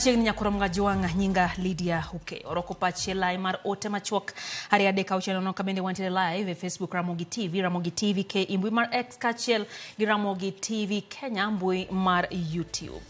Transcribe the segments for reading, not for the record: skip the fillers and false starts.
Chiegni nyakoro Mgajwang' nyinga Lydia Uke. Oroko pache lai mar ote machuok 236 kabende wantiere live e Facebook Ramogi TV, Ramogi TV K mbui mar X kaachiel gi Ramogi TV Kenya mbui mar YouTube.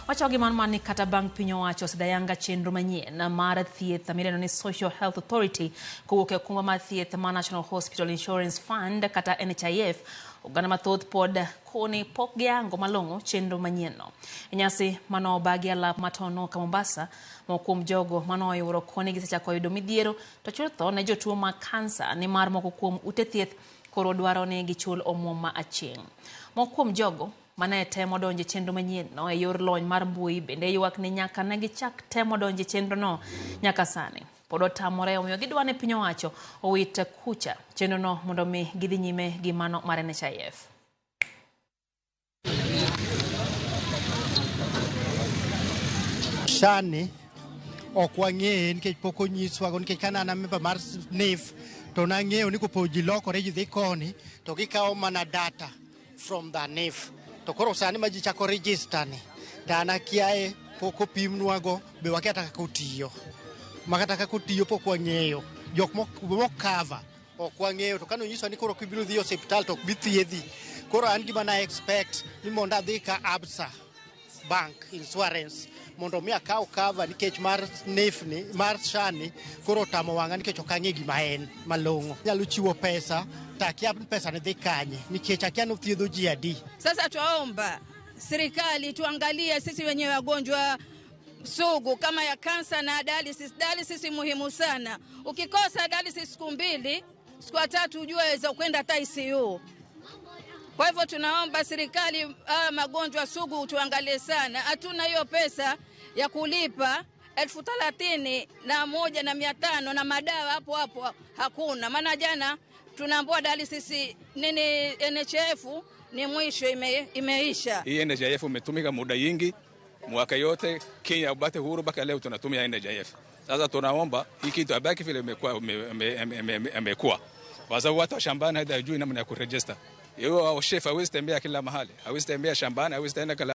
Wachako gi mano ni kata bang' piny owacho osedayanga chenro manyien mar thieth midendo ni Social Health Authority kowuok e okumba mar thieth mar National Hospital Insurance Fund kata NHIF, oganda mathoth pod koni pok giyango malong'o chenro manyienno. E nyasi manobagi alap matono ka Mombasa, moko kuom jogo manoyuoro koni gisechako yudo midhiero to chutho ne jotuo mag kansa nimar moko kuom ute thieth koro dwaro ni gichul omuom ma aching'. Moko kuom jogo mane temo donjo e chenro manyienno e yor lony mar mbui bende ywak ni nyaka ne gichak temo donjo e chenrono nyaka sani pod otamore, omiyo gidwa ni piny owacho owit kucha chenrono mondo mi gidhi nyime gi mano mar NHIF. SHA ni ok wang'eye nikech pok onyiswago, nikech ka an member mar NHIF to nang'eyo ni kopo ji lokore ji dhi koni to gikawo mana data from the NHIF. To koro sani ma ji chako register ni to an akiaye, pok opimnwago be wakia kata kaka otiyo, ma kata kaka otiyo pok wang'eyo. Jok mok cover ok wang'eyo, to kane onyiswa ni koro kibiro dhi e osiptal to ok bi thiedhi, koro an gima na expect ni mondo adhi ka Absa Bank Insurance mondo mi akaw cover, nikech mar NHIF ni mar SHA ni koro otamo wang'a nikech ok ang'e gima en malong'o. Nyalo chiwo pesa to akia ni pesa ni dhi kanye, nikech akia ni othiedho ji adi. Sasa twaomba serikali tuangalie sisi wenyewe wagonjwa sugu kama ya kansa na dialysis. Dialysis muhimu sana. Ukikosa dialysis siku 2, siku 3, ujue waweza kwenda hata ICU. Kwa hivyo tunaomba serikali, magonjwa sugu tuangalie sana. Hatuna hiyo pesa ya kulipa 31,500 na madawa hapo hapo hakuna. Maana jana tunaambiwa dialysis nini NHIF ni mwisho imeisha. Hii NHIF imetumika muda yingi, mwaka yote Kenya upate huru mpaka leo tunatumia NHIF. Sasa tunaomba hii kitu abaki vile imekuwa. Kwa sababu watu wa shambani hawajui namna ya kuregister. Yeye SHIF hawezi tembea kila mahali, hawezi tembea shambani, hawezi tenda kila